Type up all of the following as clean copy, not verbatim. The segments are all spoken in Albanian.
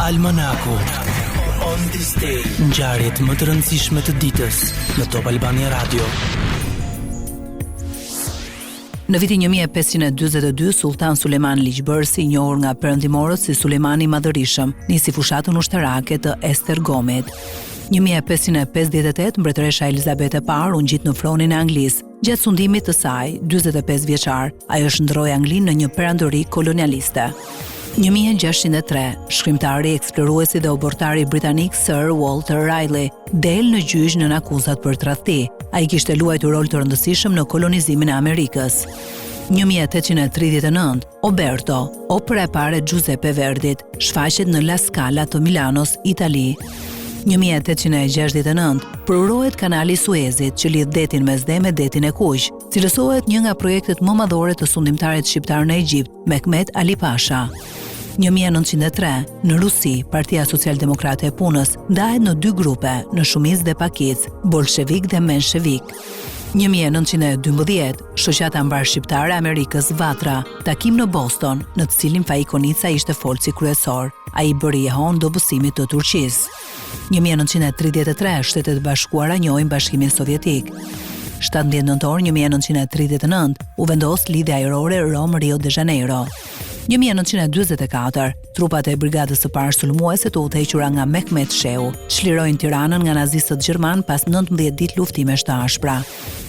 Almanaku On this day Ngjarjet më të rëndësishme të ditës Në Top Albania Radio Në vitin 1542, Sultan Sulejman Ligjbërësi, i njohur nga perëndimorët si Sulejmani i Madhërishëm, nisi fushatën ushtarake të Esztergomit. 1558, mbretëresha Elizabeth e Parë u ngjit në fronin e Anglisë. Gjatë sundimit të saj, 45 vjeçar, ajo shndërroi Anglinë në një perandori kolonialiste. 1603, shkrimtari, eksploruesi dhe oborrtari britanik Sir Walter Raleigh del në gjyq nën akuzat për tradhti. Ai kishte luajtur rol të rëndësishëm në kolonizimin e Amerikës. 1839, Oberto, opera e parë e Giuseppe Verdit, shfaqet në La Scala të Milanos, Itali. 1869, përurohet kanali i Suezit që lidh detin Mesdhe me detin e Kuq. Cilësohet një nga projektet më madhore të sundimtarit shqiptar në Egjipt, Mehmet Ali Pasha. 1903, në Rusi, Partia Socialdemokrate e Punës ndahet në dy grupe, në shumicë dhe pakicë, bolshevik dhe menshevik. 1912, Shoqata Mbarëshqiptare e Amerikës Vatra, takim në Boston, në të cilin Faik Konica ishte folësi kryesor. Ai bëri jehonë dobësimit të Turqisë. 1933, Shtetet e Bashkuara njohin Bashkimin Sovjetik. 17 nëntor 1939, u vendos lidhja ajrore Rom-Rio de Janeiro. 1944, trupat e Brigadës së Parë Sulmuese të udhëhequra nga Mehmet Shehu, çlirojnë Tiranën nga nazistët gjermanë pas 19 ditë luftimesh të ashpra.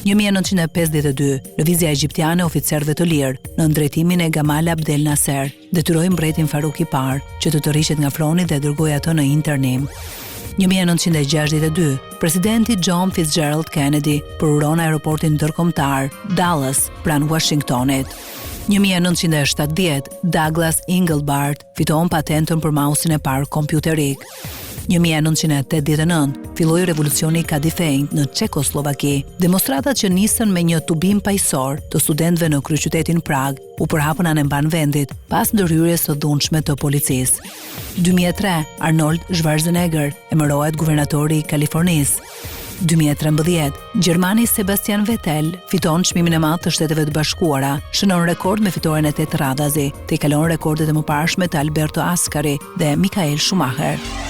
1952, lëvizja egjiptiane e oficerëve të lirë, nën drejtimin e Gamal Abdel Nasser, detyroi mbretin Faruk i Parë që të tërhiqet nga froni dhe dërgoi atë në internim. 1962, presidenti John Fitzgerald Kennedy përuron aeroportin ndërkombëtar Dulles pranë Washingtonit. 1970, Douglas Engelbart fiton patentën për mausin e parë kompjuterik. 1989, filloi revolucioni i Kadifenjtë në Çekosllovaki. Demonstratat që nisën me një tubim paqësor të studentëve në kryeqytetin Prag u përhapën anembanë vendit pas ndërhyrjes së dhunshme të policisë. 2003, Arnold Schwarzenegger emërohet guvernatori i Kalifornisë. 2013, gjermani Sebastian Vettel fiton çmimin e madh të Shteteve të Bashkuara, shënon rekord me fitoren e tetë radhazi, tejkalon rekordet e mëparshme të Alberto Ascari dhe Michael Schumacher.